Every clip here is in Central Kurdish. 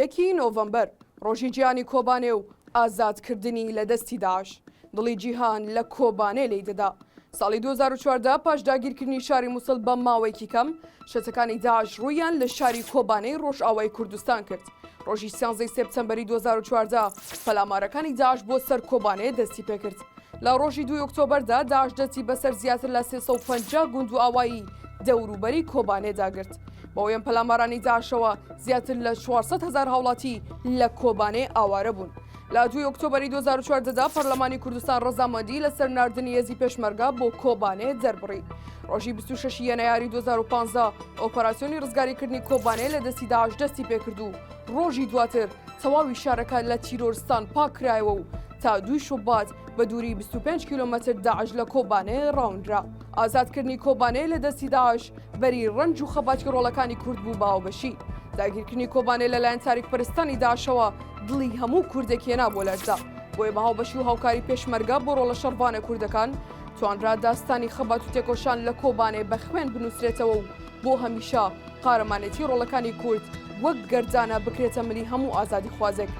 یەکی نۆڤەمبەر، ڕۆژی جیهانی کۆبانێ و ئازادکردنی لە دەستی داعش، دڵی جیهان لە کۆبانێ لێی دەدا. ساڵی 2014 پاش داگیرکردنی شاری موسڵ بە ماوەیەکی کەم، چەتەکانی داعش ڕوویان لە شاری کۆبانێی ڕۆژئاوای کوردستان کرد. ڕۆژی سیانزەی سێپتەمبەری 2014 پەلامارەکانی داعش بۆ سەر کۆبانێ دەستی پێکرد. لە ڕۆژی دووی ئۆکتۆبەردا داعش دەستی بەسەر زیاتر لە 350 گوند و ئاوایی دەوروبەری کۆبانێدا گرت. بەهۆی ئەم پەلامارانەی داعشەوە زیاتر لە 400 هەزار هاوڵاتی لە کۆبانێ ئاوارە بوون. لە دووی ئۆکتۆبەری 2014 دا پەرلەمانی کوردستان ڕەزامەندی لەسەر ناردنی هێزی پێشمەرگە بۆ کۆبانێ دەربڕی. ڕۆژی 26 یەنایاری 2015 ئۆپەراسیۆنی ڕزگاریکردنی کۆبانێ لە دەستی داعش دەستی پێکرد و ڕۆژی دواتر تەواوی شارەکە لە تیرۆرستان پاککرایەوە و تا دووی شوبات بە دووری 25 کیلۆمەتر داعش لە کۆبانێ ڕاونرا. ئازادکردنی کۆبانێ لە دەستی داعش بەری ڕەنج و خەباتی ڕۆڵەکانی کورد بوو بە هاوبەشی. داگیرکردنی کۆبانێ لەلایەن تاریکپەرستانی داعشەوە دڵی هەموو کوردێک هێنا بۆ لەرزە. بۆیە بە هاوبەشی و هاوکاری پێشمەرگە بۆ ڕۆڵە شەڕڤانە کوردەکان توانرا داستانی خەبات و تێکۆشان لە کۆبانێ بە خوێن بنووسرێتەوە و بۆ هەمیشە قارەمانێتی ڕۆڵەکانی کورد وەک گەردانە بکرێتە ملی هەموو ئازادیخوازێک.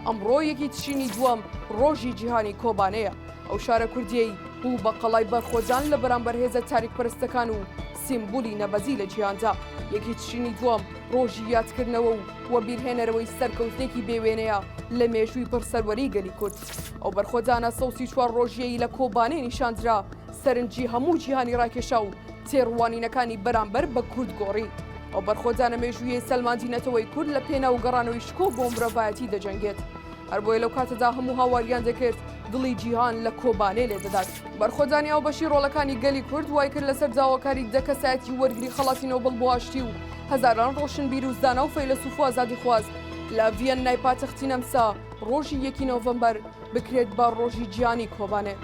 ئەمڕۆ یەکی تشرینی دووەم ڕۆژی جیهانی کۆبانێیە. ئەو شارە کوردییەی بوو بە قەڵای بەرخۆدان لە بەرامبەر هێزە تاریکپەرستەکان و سیمبولی نەبەزی لە جیهاندا. یەکی تشرینی دووەم ڕۆژی یادکردنەوە و وەبیرهێنەرەوەی سەرکەوتنێکی بێ وێنەیە لە مێژووی پڕ سەروەری گەلی کورد. ئەو بەرخۆدانە 134 ڕۆژییەی لە کۆبانێ نیشاندرا سەرنجی هەموو جیهانی ڕاکێشا و تێڕوانینەکانی بەرامبەر بە کورد گۆڕی. ئەو بەرخۆدانە مێژوویەی سەلماندی نەتەوەی کورد لە پێناو گەڕانەوەی شکۆ بۆ مرۆڤایەتی دەجەنگێت. هەر بۆیە لەو کاتەدا هەموو هاواریان دەکرد دڵی جیهان لە کۆبانێ لێ دەدات. بەرخۆدانی هاوبەشی ڕۆڵەکانی گەلی کورد وای کرد لەسەر داواکاری دە کەسایەتی وەرگری خەڵاتی نۆبڵ بۆ ئاشتی و هەزاران ڕۆشنبیر و زانا و فەیلەسوف و ئازادیخواز لە ڤیەننای پاتەختی نەمسا ڕۆژی یەکی نۆڤەمبەر بکرێت بە ڕۆژی جیهانی کۆبانێ.